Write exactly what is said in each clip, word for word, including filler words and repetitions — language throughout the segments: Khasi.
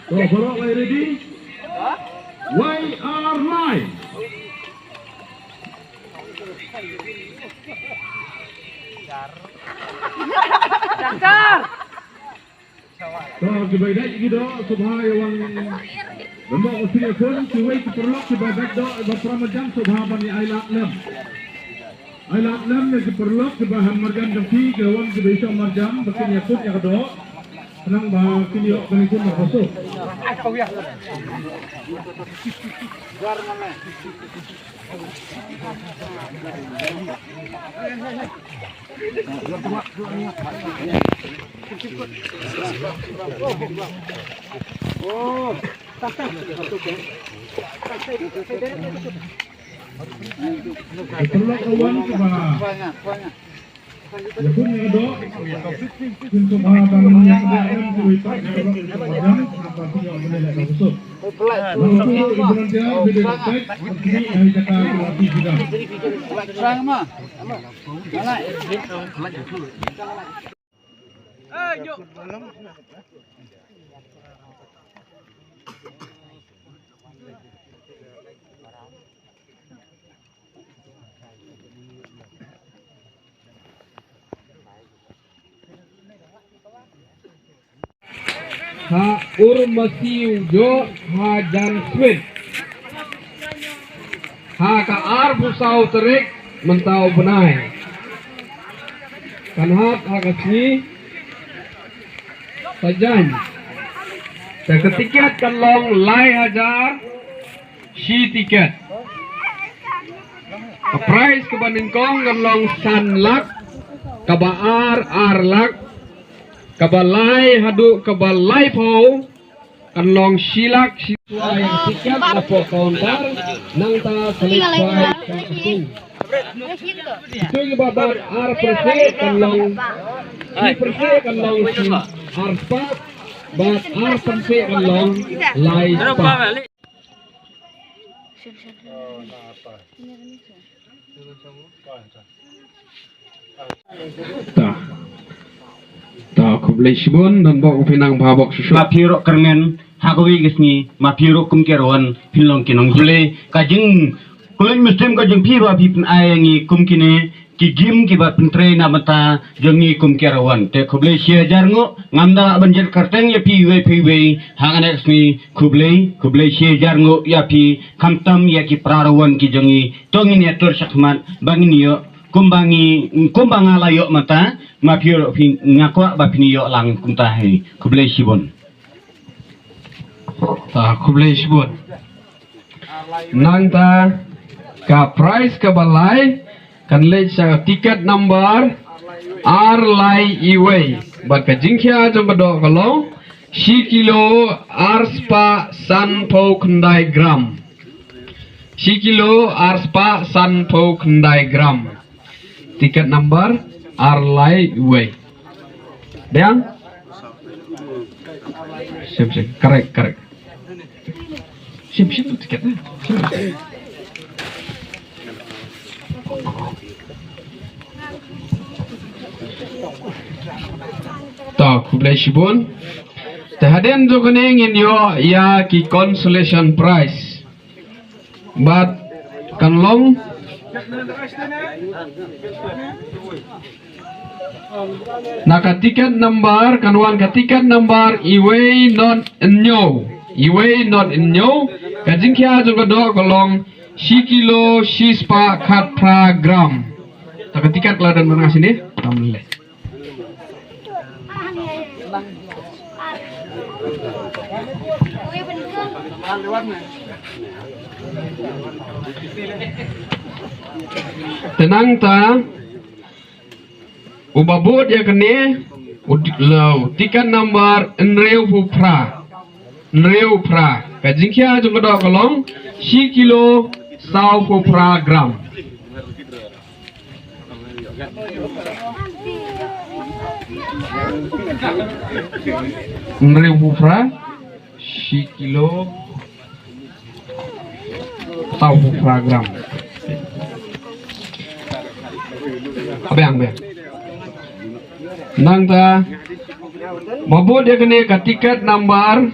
Baroh, baroh, lai ready? Lai ar lai. Dakar. To, kiba ïadei ki doh sngewbha ïa wan. Lem bok u sngewbha khun, kiwei ki paralok kiba ïadei doh ba para marjan sngewbha ban ïa ai lad lem. Ai lad lem ïa ki paralok kiba ha marjan jong phi, ki wan kiba ïa shong marjan ba kin ïa kut ïa ka doh. Khnang ba kin ïoh kane kun ba khosuk. Ïa pun ïa doh. Kin sngewbha ban ïa doh em, kiwei pat ïa doh em, kiwei pat ïa doh em, kiwei pat ïa doh em. Nangtu i volunteer ba dei respect, kini ai jaka ka lati juga. Ha ur masiw joh ha jan swit. Ha ka arphew saw tarik mynta u bnai. Kan hap ha ka sngi Saitjaiñ. Te ka tiket kan long lai hajar shi tiket. Ka prize kaba nyngkong kan long san lak, kaba ar, ar lak, kaba lai haduh kaba laiphew kan long shi lak, shi. Ai tiket hapoh counter, nangta select prize kan atung. Kito kiba bat ar pyrthei kan long shi pyrthei kan long shi ar spah, bad ar pyrthei kan long lai spah. Ta. Ta, khublei shibun, don bok u pynang bha bok shuh shuh. Ma phi ïoh kyrmen ha kawei ka sngi, ma phi ïoh kum ki rwan, phin long ki nongkhublei. Ka jing, khublei mynsiem ka jong phi ba phi pynai ïa ngi kum kine ki game kiba pyntrei na bynta jong ngi kum ki rwan. Te khublei shi hajar nguh, ngam da lah ban jot kyrteng ïa phi iwei pa iwei ha kane ka sngi. Khublei, khublei shi hajar nguh ïa phi, khamtam ïa ki para rwan ki jong ngi. To ngin ïa tur shakhmat ba ngin ïoh kumba ngi, kumba nga la ïoh mynta, ma phi ïoh phi, nga kwah ba phin ïoh lang kumta hi. Khublei shibun. Ta, khublei shibun. Nangta ka prize kaba lai kan leit sha ka tiket number ar lai iwei. Bad ka jingkhia jong ka doh ka long shi kilo ar spah sanphew khyndai gram. Shi kilo ar spah sanphew khyndai gram. Tiket number ar lai iwei. Dang? Sim, sim. Correct, correct. Sim, sim, tiket na. Sim. To, khublei shibun. Te hadien jong kane ngin ïoh ïa ki consolation prize. Bad kan long na ka tiket number, kan wan ka tiket number iwei not hynñiew. Iwei not hynñiew, ka jingkhia jong ka doh ka long shi kilo shi spah khatphra gram. Ta ka tiket la don mynta shini. Tam le. Te nangta uba bud ïa kane u, la u tiket number hynriewphew phra. Hynriewphra. Ka jingkhia jong ka doh ka long shi kilo sawphew phra gram. Hynriewphew phra, shi kilo, sawphew phra gram. Biang, biang. Nangta, ba bud ïa kane ka tiket number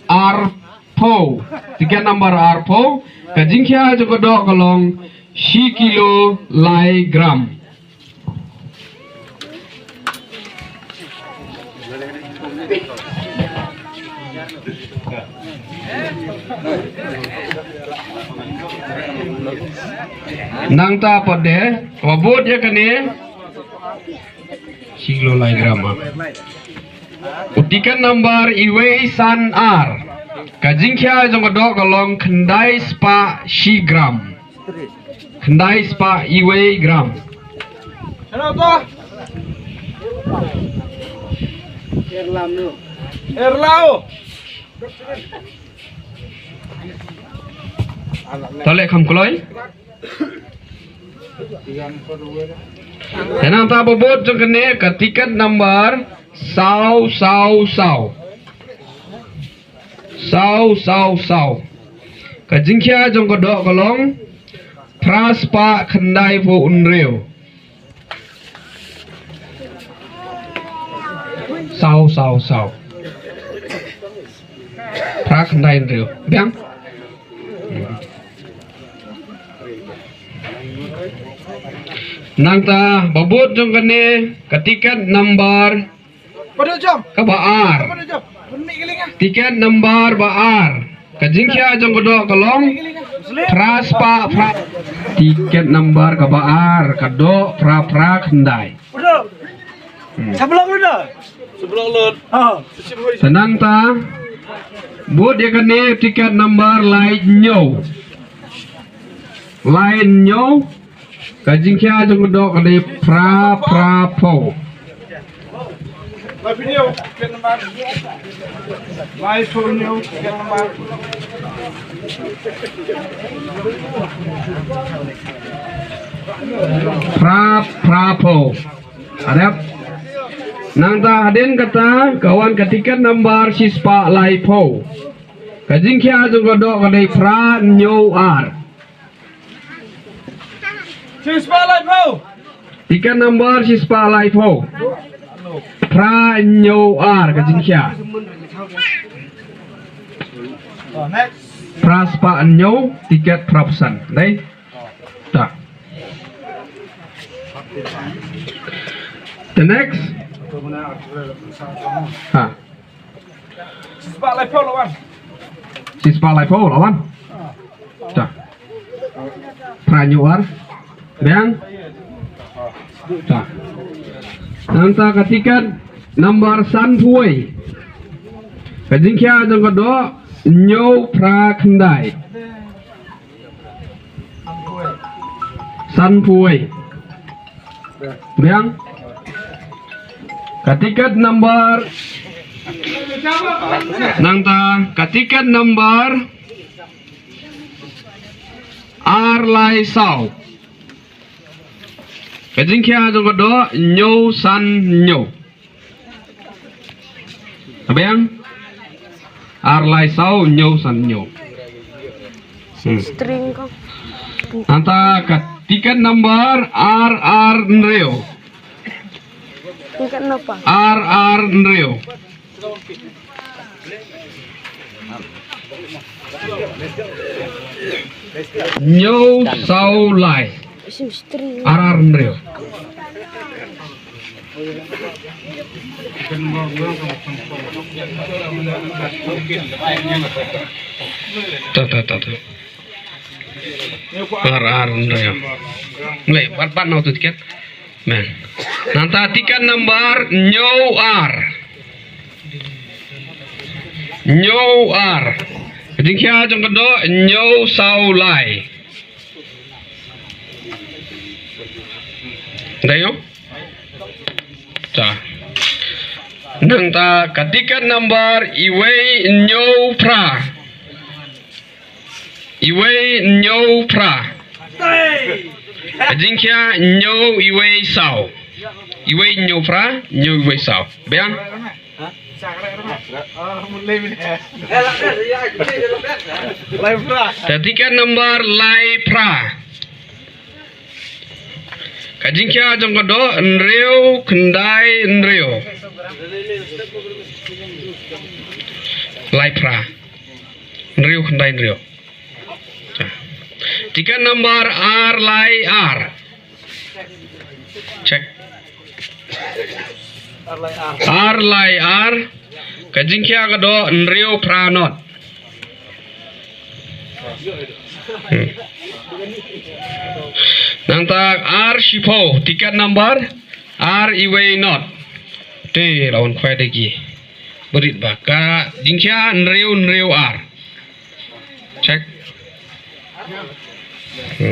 arphew. Tiket number arphew. Ka jingkhia jong ka doh ka long shi kilo lai gram. Nangta pat de, kaba bud ïa kane, shi kilo lai gram, ah. U tiket number iwei san ar. Ka jingkhia jong ka doh ka long khyndai spah shi gram. Khyndai spah iwei gram. Erlau. To leh kham kloi. Te nangta ba bud jong kane ka tiket number saw saw saw. Saw saw saw. Ka jingkhia jong ka doh ka long phra spah khyndaiphew hynriew. Saw saw saw. Phra khyndai hynriew. Biang. Nangta ba bud jong kane ka tiket number kaba ar. Tiket number ba ar. Ka jingkhia jong ka doh ka long phra spah phra. Tiket number kaba ar, ka doh phra phra khyndai. Hmm. Sa block lut da. Sa block lut. Ha. Te nangta bud ïa kane tiket number lai hynñiew. Lai hynñiew. Ka jingkhia jong ka doh ka dei phra phra phew. Lai hynñiew, tiket number. Lai hynñiew, tiket number. Phra phra phew. Adep. Nangta hadien kata ka wan ka tiket number shispah laiphew. Ka jingkhia jong ka doh ka dei phra hynñiew ar. Shispah laiphew. Tiket number shispah laiphew. Phra hynñiew ar ka jingkhia. Oh, next. Phra spah hynñiew, tiket phra phew san. Dei? Ta. The next. Ha. Shispah laiphew la wan. Shispah laiphew la wan. Ta. Phra hynñiew ar. Biang. Ta. Nangta ka tiket number sanphew wei. Ka jingkhia jong ka doh hynñiew phra khyndai. Sanphew wei. Biang. Ka tiket number. Nangta ka tiket number ar lai saw. Ka jingkhia jong ka doh hynñiew san hynñiew. Biang. Ar lai saw hynñiew san hynñiew. Hmm. String ko. Nangta ka tiket number ar ar hynriew. Tiket napa? Ar ar hynriew. Hynñiew saw lai. Sim string. Ar ar hynriew. Ta, ta, ta, ta. Ar ar hynriew. Ngai, bat, bat nau tu tiket. Nangta tiket number hynñiew ar. Hynñiew ar. Ka jingkhia jong ka doh hynñiew saw lai. Dei ïoh? Ta. Nangta ka tiket number iwei hynñiew phra. Iwei hynñiew phra. Ka jingkhia hynñiew iwei saw. Iwei hynñiew phra, hynñiew iwei saw. Biang. Lai phra. Te tiket number lai phra. Ka jingkhia jong ka doh hynriew khyndai hynriew. Lai phra. Hynriew khyndai hynriew. Tiket number ar lai ar. Check. Ar lai ar. Ka jingkhia ka doh hynriew phra not. Hmm. Nangta ar shiphew, tiket number ar iwei not. Te la wan khwai da ki. Barit ba ka jingkhia hynriew hynriew ar. Check. Hmm.